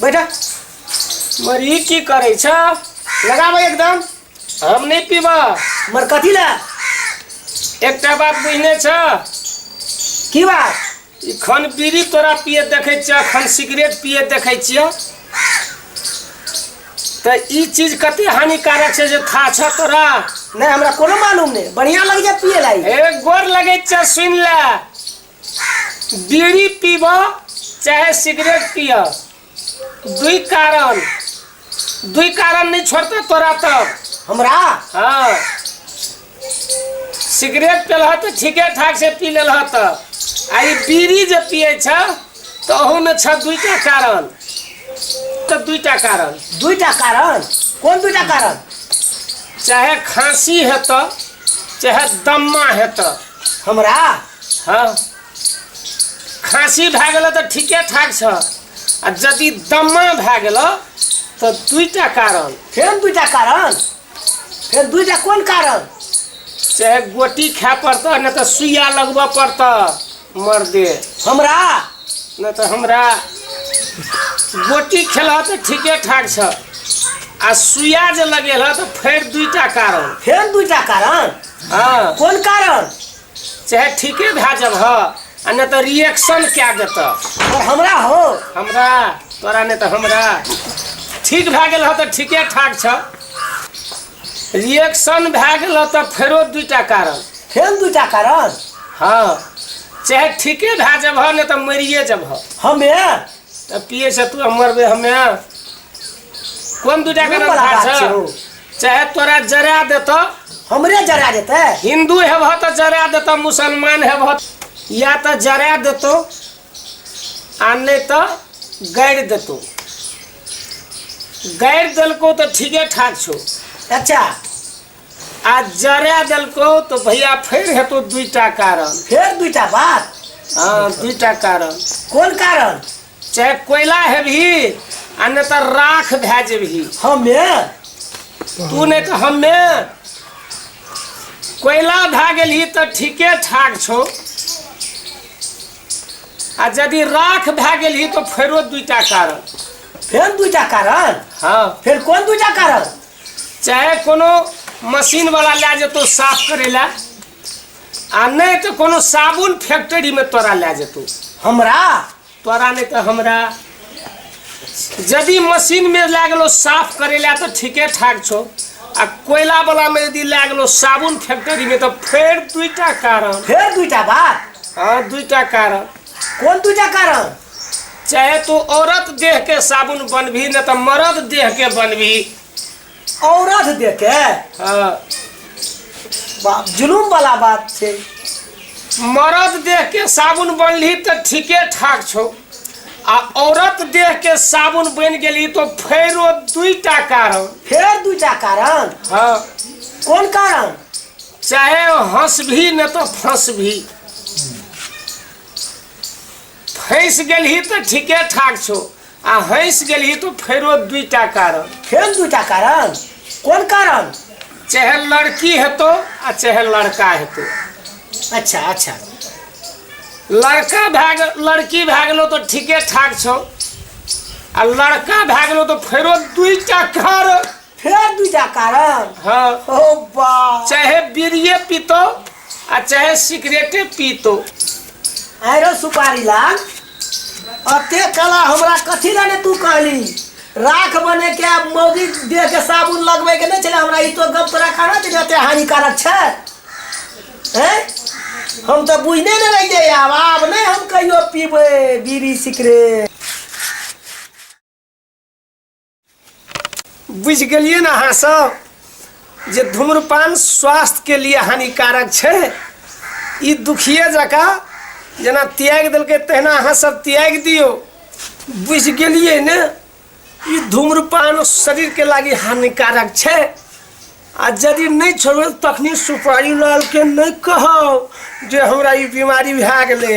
बैठ। मर ई की करै छ? लगाबै एकदम। हम नहि पीबा। मर कथी ला? एकटा बात बुझने छ? की बात? ई खन बीड़ी तोरा पिए देखै छियै, खन सिगरेट पिए देखै छियै, तऽ ई चीज कते हानिकारक छै जे था छ तोरा? नहीं, हमरा कोनो मालूम नहीं, बढ़िया लग जाए पिए लाई। ए गोर लगै छै, सुन ले, बीड़ी पीब चाहे सिगरेट पिय, दुई कारण, दुई कारण नहीं छोड़ता तोरा तब। हमरा? हाँ, सिगरेट पिलह तऽ ठीके ठाक से पी लेलह तऽ, आ ई बीड़ी जे पियै छ तऽ ओहूमे छ दुईटा कारण, तऽ दुईटा कारण। दुईटा कारण? कोन दुईटा कारण? चाहे खांसी हेतऽ चाहे दम्मा हेतऽ। हमरा? हाँ, खांसी भए गेल तऽ ठीके ठाक छ, आ यदि दम्मा भए गेल तऽ दुईटा कारण। फेर दुईटा कारण? फेर दुईटा कोन कारण? चाहे गोटी खाय पड़तऽ, नहि तऽ सुइया लगबऽ पड़तऽ मर्दे। हमरा? नहि तऽ हमरा। गोटी खेलह तऽ ठीके ठाक छ, आ सुइया जे लगेलह तऽ फेर दुईटा कारण। फेर दुईटा कारण? हाँ। कोन कारण? चाहे ठीके भए जबह, आ नहि तऽ रिएक्शन कए देतऽ। और हमरा हो? हमरा, तोरा नहि तऽ हमरा। ठीक भए गेल ह तऽ ठीके ठाक छ, रिएक्शन भए गेल ह तऽ फेरो दुईटा कारण। फेर दुईटा कारण? हाँ, चाहे ठीके भए जबह नहि तऽ मरिए जबह। हमे? तऽ पिए से तू मरबे हमे? कोन दुईटा कारण वाला था बात छ? छै हौ। चाहे तोरा जरा देतऽ। हमरे जरा देतै? हिंदू हेबह तऽ जरा देतऽ, मुसलमान हेबह या तऽ जरा देतौ, आ नहि तऽ गाड़ि देतौ। गाड़ि देलकौ तऽ ठीके ठाक छौ। अच्छा। आ जरा देलकौ तऽ भैया फेर हेतौ दुईटा कारण। फेर दुईटा बात? हाँ, दुईटा कारण। कोन कारण? चाहे कोयला हेबही आ नहि तऽ राख भए जेबही। हमे? तू नहि तऽ हमे। कोयला भए गेलही तऽ ठीके ठाक छौ, आ यदि राख भए गेलही तऽ फेरो दुईटा कारण। फेर दुईटा कारण? हाँ। फेर कोन दुईटा कारण? चाहे कोनो मशीन वाला लए जेतौ साफ करै लए, आ नहि तऽ कोनो साबुन फैक्ट्रीमे तोरा लए जेतौ। हमरा? तोरा नहि तऽ हमरा। यदि मशीनमे लए गेलो साफ करै लए तऽ ठीके ठाक छौ, आ कोयला वाला मे यदि लए गेलो साबुन फैक्ट्रीमे तऽ फेर दुईटा कारण। फेर दुईटा बात? हाँ, दुईटा कारण। कोन दुईटा कारण? चाहे तू औरत देह के साबुन बनबी नहि तऽ मर्द देह के बनबी। औरत देह के? हाँ। बाप, जुलूम वाला बात छै। मर्द देह के साबुन बनली तऽ ठीके ठाक छौ, आ औरत देह के साबुन बनि गेली तो फेरो दुईटा कारण। फेर दुईटा कारण? हाँ। कोन कारण? चाहे हंस भी न तो फंस भी। फंसि गेलही तऽ ठीके ठाक छौ, आ हंसि गेलही तो फेरो दुईटा कारण। फेर दुईटा कारण? कोन कारण? चाहे लड़की हेतौ आ चाहे लड़का हेतौ। अच्छा अच्छा। लड़का भए गेल, लड़की भए गेलो तऽ ठीके ठाक छौ, आ लड़का भए गेलो तऽ फेरो दुईटा कारण। फेर दुईटा कारण? हाँ। ओ बा। चाहे बीड़िए पीतो आ चाहे सिगरेटे पीतो। आरो सुपारी लाल, अते कला हमरा कथी लए ने तू कहली? राख बने के आ मौगी देह के साबुन लगबै के नहि छलै हमरा। ई तो गप तोरा कहना छै एते हानिकारक छै। हैं, हम तऽ बुझने नहि रहियै। आब आब नहि हम कहियो पीबै बीड़ी सिगरेट। बुझि गेलियै ने अहाँ सब जे धूम्रपान स्वास्थ्यके लिए हानिकारक छै। ई दुखिए जकाँ जेना त्यागि देलकै तहिना अहाँ सब त्यागि दियौ। बुझि गेलियै ने, ई धूम्रपान शरीरके लागी हानिकारक छै। आ यदि नहि छोड़बै तखनी सुपारी लालके नहि कहब जे हमरा ई बीमारी भए गेलै।